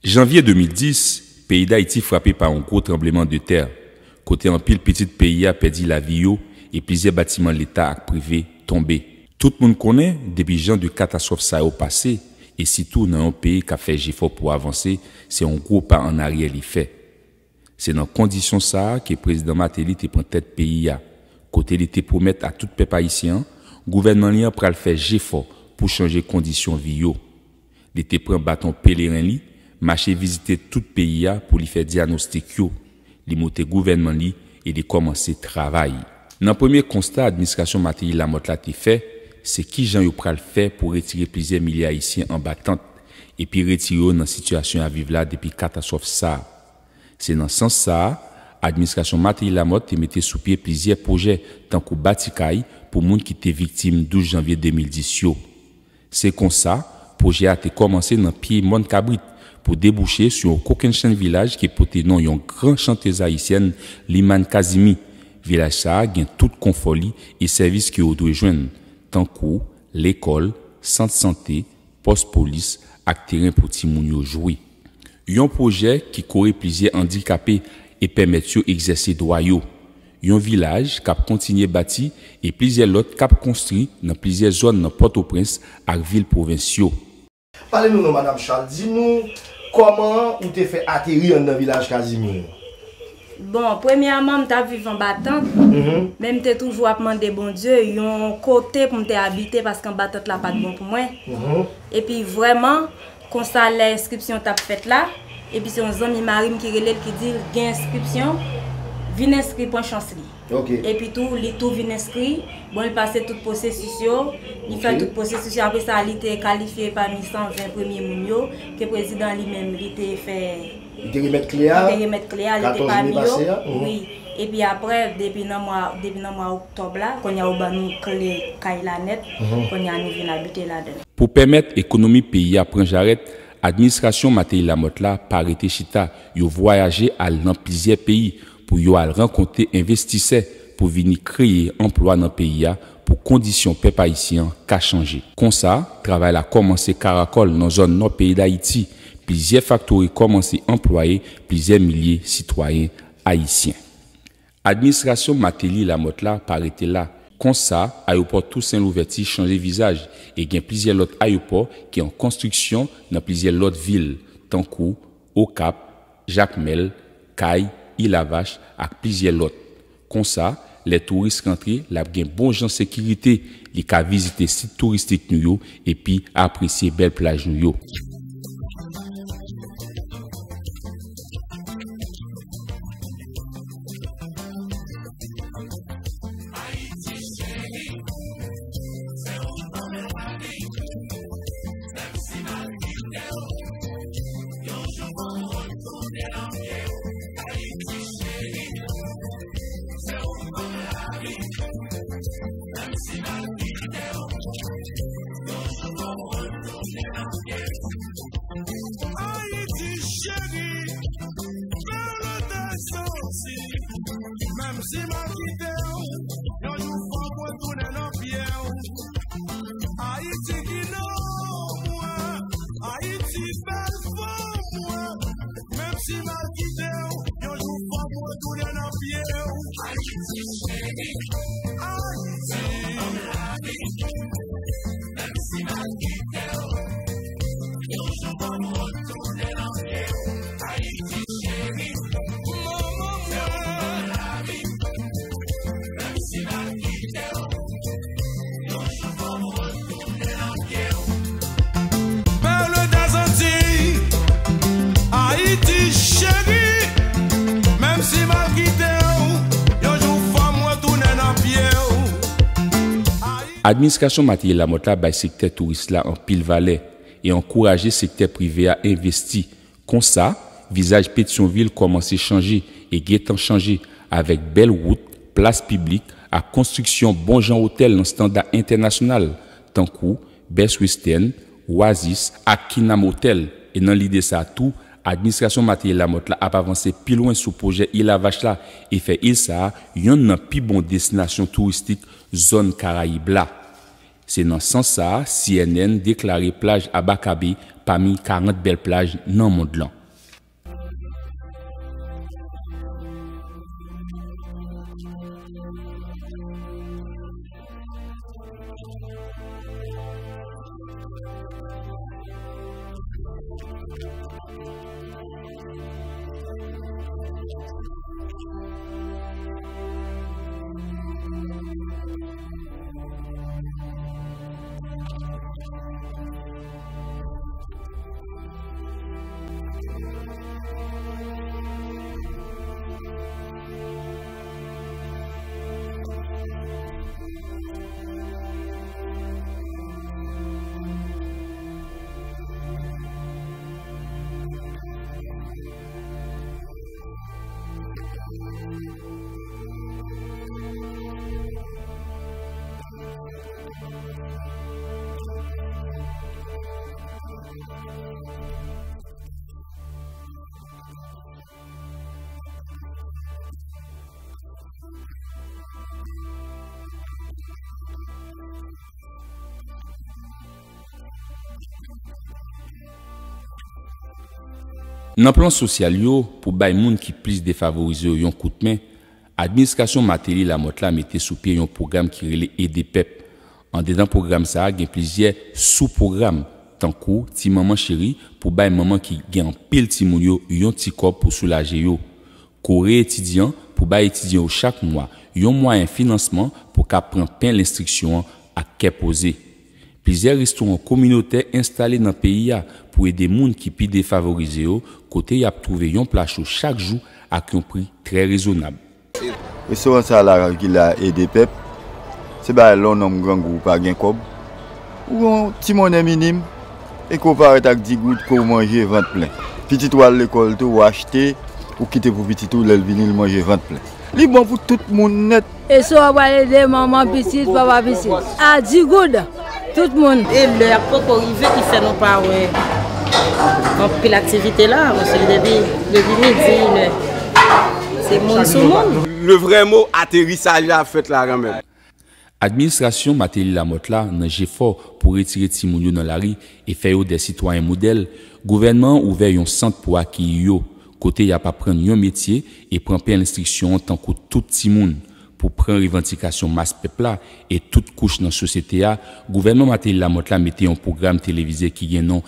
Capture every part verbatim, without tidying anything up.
Janvye de mil dis, peyi Dayiti frape pa yon gwo tranblemanntè, kote anpil pitit peyi a pèdi lavi yo e plizyè batiman leta ak prive tonbe. Tout moun konnen, depi jan de katastwòf sa yo pase, e sitou nan yon peyi k ap fè jefò pou avanse, se yon gwo pa annaryè li fè. Se nan kondisyon sa a ke Prezidan Martelly te pran tèt peyi a, kote li te pwomèt a tout pèp ayisyen an, gouvènman li an pral fè jefò pou chanje kondisyon vi yo. Li te pran baton peleren li, mache vizite tout peyi a pou li fè dyanostik yo. Li moute gouvènman li e li kòmanse travay. Nan premye konsta administrasyon Martelly Lamothe la te fè, se kijan yo pral fè pou retire plizyè milye Ayisyen anba tant, epi retire yo nan sitiyasyon y ap viv la depi katastwòf sa a. Se nan sans sa a, administrasyon Martelly Lamothe te mete sou pye plizyè pwojè, tankou bati kay pou moun ki te viktim douz janvye de mil dis yo. Se konsa, pwojè a te kòmanse nan pye Mòn Kabrit pou debouche sou yon kokennchenn vilaj ki pote non yon gran chantez ayisyèn, Limane Casimir. Vilaj sa a gen tout konfò li e sèvis ke w dwe jwenn, tankou lekòl, sant sante, pòs polis ak teren pou timoun yo jwe. Yon pwojè ki kore plizyè andikape e pèmèt yo egzèse dwa yo. Yon vilaj k ap kontinye bati e plizyè lòt k ap konstwi nan plizyè zòn nan Pòtoprens ak vil pwovens yo. Pale nou non, Madam Charles. Di nou kòman ou te fè ateri anndan vilaj Casimir? Bon, premyèman, m t ap viv anba tant, Mhm. men m te toujou ap mande Bondye yon kote pou m te abite, paske anba tant la pa t bon pou mwen. Mhm. Epi vrèman, konsa lè enskripsyon t ap fèt la, epi se yon zanmi mari m ki rele l ki di l gen enskripsyon, vin enskri, pran chans li. Ok. Epi tou, li tou vin enskri, bon, li pase tout pwosesis yo, li fè Ok. tout pwosesis yo, apre sa, li te kalifye pami san ven premye moun yo, ke prezidan li menm, li te fè Li te remèt kle a? Li te remèt kle a, li te katòz pami me yo. Pase a? Mhm. Wi. Epi apre, depi nan mwa, depi nan mwa oktòb la, kounye a yo ban nou kle kay la nèt, Mhm. kounye a nou vin abite ladan l. Pou pèmèt ekonomi peyi a pran jarèt, administrasyon Martelly Lamothe la pa rete chita, yo vwayaje al nan plizyè peyi pou yo al rankontre envestisè pou vini kreye anplwa nan peyi a pou kondisyon pèp ayisyen an ka chanje. Konsa, travay la kòmanse karakòl nan zòn nò peyi Dayiti. Plizyè faktori kòmanse anplwaye plizyè milye sitwayen ayisyen. Administrasyon Martelly Lamothe la pa rete la. Konsa, ayewopò Tousen Louvèti chanje vizaj e gen plizyè lòt ayewopò ki an konstriksyon nan plizyè lòt vil, tankou Okap, Jakmèl, Kay, Ilavach ak plizyè lòt. Konsa, lè touris rantre, l ap gen bon jan sekirite, li ka vizite sit touristik nou yo epi apresye bèl plaj nou yo. Ayiti cheri, fè w lòt santi. Menm si m al kite w, yon jou fò m retounen nan pye w. Ayiti ki non mwen, Ayiti bèl fanm mwen. Menm si m al kite w, yon jou fò m retounen nan pye w. Ayiti cheri, Ayiti. Menm si m al kite w, yon jou fò m retounen nan pye w. Ayiti cheri, manman mwen. Perle des Antilles, Ayiti cheri, menm si m al kite w, yon jou fò m retounen nan pye w. Ayi- Administrasyon Martelly Lamothe la bay sektè touris la anpil valè e ankouraje sektè prive a envesti. Konsa, vizaj Petyonvil kòmanse chanje e gentan chanje avèk bèl wout, plas piblik ak konstriksyon bon jan otèl nan estanda entènasyonal, tankou Best Western, Oasis ak Kinam Hotel. E nan lide sa a tou, administrasyon Martelly Lamothe la ap avanse pi lwen sou pwojè Ilavach la e fè il sa a yonn nan pi bon destinasyon touristik zòn Karayib la. Se nan sans sa a, C N N deklare plaj Abakabe pami karant bèl plaj nan mond lan. Nan plan sosyal yo, pou bay moun ki plis defavorize yo yon kout men, administrasyon Martelly-Lamothe la mete sou pye yon pwogram ki rele Ede Pèp. Andedan pwogram sa a, gen plizyè sou-pwogram, tankou Ti Manman Cheri, pou bay manman ki gen anpil timoun yo yon ti kòb pou soulaje yo. Kore Etidyan, pou bay etidyan yo chak mwa yon mwayen finansman pou ka pran pen lenstriksyon an ak kè poze. Plizyè restoran kominotè enstale nan peyi a pou ede moun ki pi defavorize yo, kote y ap twouve yon pla cho chak jou ak yon pri trè rezonab. Restoran sa la ki la Ede Pèp, se bagay lè yon nonm grangou pa gen kòb, ou gen yon ti monnen minim, e ke w parèt ak di goud ke w manje vant plen. Pitit ou al lekòl tou, ou achte, ou kite pou pitit ou, lè l vini, l manje vant plen. Li bon pou tout moun nèt. E so w pral ede manman pitit, papa pitit. A di goud, tout moun. E lè a poko rive ki fè nou pa wè anpil aktivite la, paske depi, depi midi, inè, se moun sou moun. Le vrai mot, aterisaj la fèt la kanmenm. Administrasyon Martelly-Lamothe la, nan jefò pou retire timoun yo nan lari e fè yo de sitwayen modèl, gouvènman an ouvè yon sant pou akeyi yo, kote y ap aprann yon metye e pran pen lenstriksyon an tankou tout timoun. Pou pran revandikasyon mas pèp la e tout kouch nan sosyete a, gouvènman Martelly-Lamothe la mete yon pwogram televize ki gen non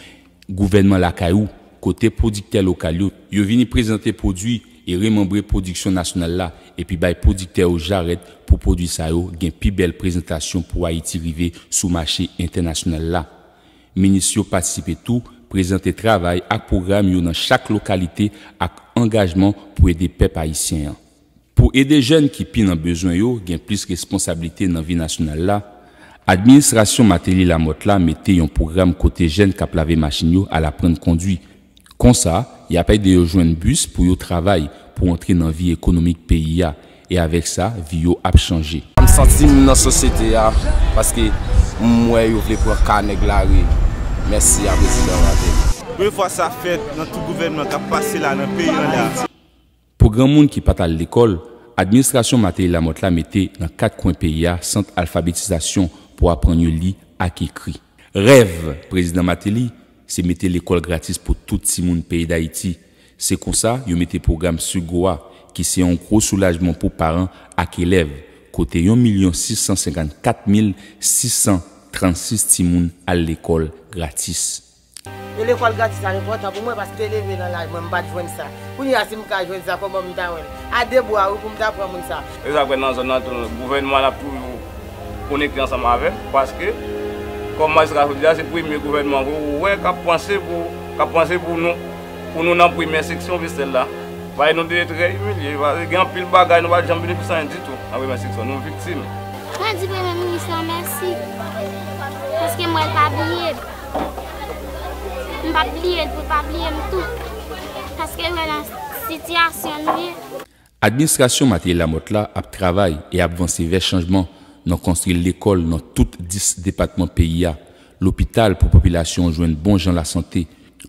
Gouvènman Lakay Ou, kote pwodiktè lokal yo, yo vini prezante pwodui e remanbre pwodiksyon nasyonal la, epi bay pwodiktè yo jarèt pou pwodui sa yo gen pi bèl prezantasyon pou Ayiti rive sou mache entènasyonal la. Minis yo patisipe tou prezante travay ak pwogram yo nan chak lokalite ak angajman pou ede pèp ayisyen an. Pou ede jèn ki pi nan bezwen yo gen plis responsablite nan vi nasyonal la, administrasyon Martelly-Lamothe la mete yon pwogram kote jèn k ap lave machin yo al aprann kondwi. Konsa, y ap ede yo jwenn bis pou yo travay pou antre nan vi ekonomik peyi a, e avèk sa, vi yo ap chanje. M santi m nan sosyete a, paske m wè yo vle pran ka nèg lari. Mèsi a prezidan Martelly. Premye fwa sa fèt nan tout gouvènman k ap pase la nan peyi an la. Pou granmoun ki pa t al lekòl, administrasyon Martelly-Lamothe la mete nan kat kwen peyi a sant alfabetizasyon pou aprann yo li ak ekri. Rèv prezidan Martelly se mete lekòl gratis pou tout timoun peyi Dayiti. Se konsa, yo mete pwogram Sego a, ki se yon gwo soulajman pou paran ak elèv, kote yon milyon sis san senkannkat mil sis san trannsis timoun al lekòl gratis. E lekòl gratis la enpòtan pou mwen, paske te leve nan laj mwen, m pa t jwenn sa. Kounye a, si m ka jwenn sa, kòman m ta wè l? A de bra, wi, pou m ta pran moun sa. E sa k fè nan zòn nan tou, gouvènman an ap toujou konekte ansanm avè m, paske, kòm majistra jodi a, se premye gouvènman ke ou wè k ap panse pou, k ap panse pou nou, pou nou nan premyè seksyon Vistèl la. Paske nou te trè imilye, paske gen anpil bagay nou pa t janm benefisye anyen ditou nan premyè seksyon, nou viktim. Mwen di premye minis lan mèsi, paske m wè l pa bliye m. M p ap bliye l pou l pa bliye m tou, paske l wè nan sitiyasyon nou ye. Administrasyon Martelly-Lamothe la ap travay e ap vanse vè chanjman nan konstwi lekòl nan tout dis depatman peyi a, lopital pou popilasyon an jwenn bon jan lasante,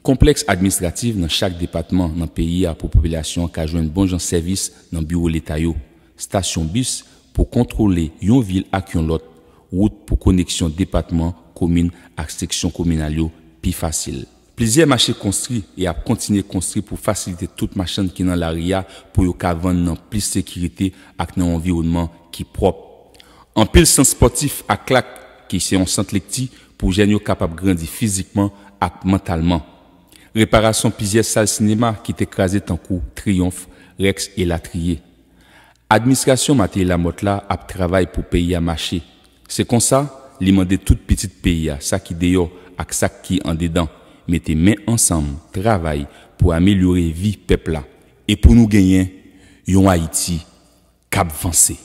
konplèks administratif nan chak depatman nan peyi a pou popilasyon an ka jwenn bon jan sèvis nan biwo leta yo, stasyon bis pou kontwole yon vil ak yon lòt, wout pou koneksyon depatman, komin ak seksyon kominal yo pi fasil. Plizyè mache konstwi e ap kontinye konstwi pou fasilite tout machann ki nan lari a pou yo ka vann nan plis sekirite ak nan yon anviwònman ki pwòp. Anpil sant spòtif ak Klak, ki se yon sant lekti pou jèn yo kapab grandi fizikman ak mantalman. Reparasyon plizyè sal sinema ki te kraze tankou Triyonf, Rex elatriye. Administrasyon Mateli Lamòt la ap travay pou peyi a mache. Se konsa, li mande tout pitit peyi a, sa ki deyò ak sa ki andedan, mete men ansanm, travay pou amelyore vi pèp la e pou nou genyen yon Ayiti k ap vanse.